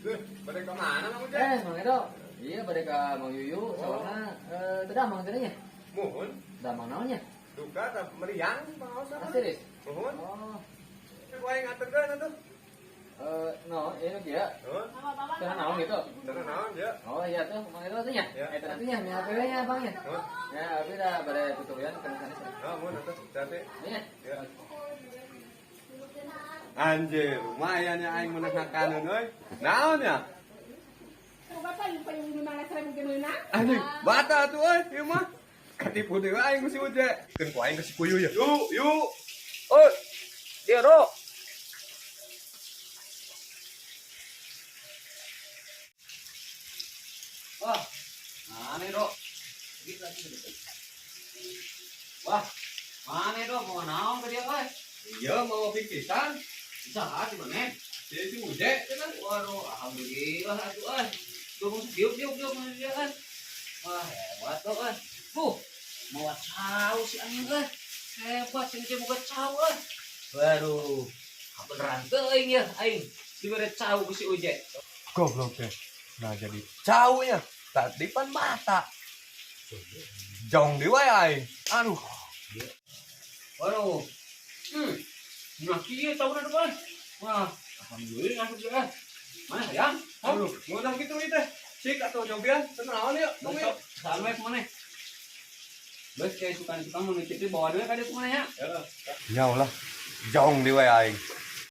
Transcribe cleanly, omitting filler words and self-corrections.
Bade ka mana, Mang Ujang? Mang Edo. Iya, bade ka Mang Yuyu, soalna teu damang teh nya. Muhun. Damang naonnya? Duka tah meriang pangaosan. Ah, serius? Muhun. Oh. Ku aing nganterkeun atuh. No, ini kieu. Heuh. Cenah naon gitu? Cenah naon ya? Oh iya tuh, Mang Edo teh nya. Ya. Eta nanti nya, mi HP nya abang nya. Heuh. Ya, abi dah bade tutorial kana sanes. Oh, muhun atuh. Hati. Iya. Ya. Anjir, lumayan ya aing meunang makanan euy. Naon ya? Anjing, bata atuh euy, ieu mah. Katipu deui aing ku si Uje. Keun ku aing ka si Kuyu ya. Yuk, yuk. Oh, dia Ro. Wah, mana Ro? Wah, mana Ro? Mau naon ke dia, euy? Iya, mau pikisan. Bisa di mana? Si si Uje cenah. Waduh, alhamdulillah atuh euy. Tuh mau diuk diuk diuk mana dia kan. Wah, hebat tuh euy. Tuh, mau cau si anjing euy. Hebat si Uje boga cau euy. Waduh, beneran teuing ya aing. Dibere cau ku si Uje. Goblok teh. Nah jadi cau nya. Tadi pan mata. Jong di wae aing. Aduh. Waduh. Nah, kieu cauna depan. Wah, alhamdulillah atuh dia. Mana sayang? Aduh, ngeunah kitu ieu teh. Cik atuh nyobian, cenah naon yeuh? Tunggu yeuh. Salam we mana? Bes kayak suka-suka mau nitip bawa duit ka dieu kumaha ya? Ya Allah. Jong di wae aing.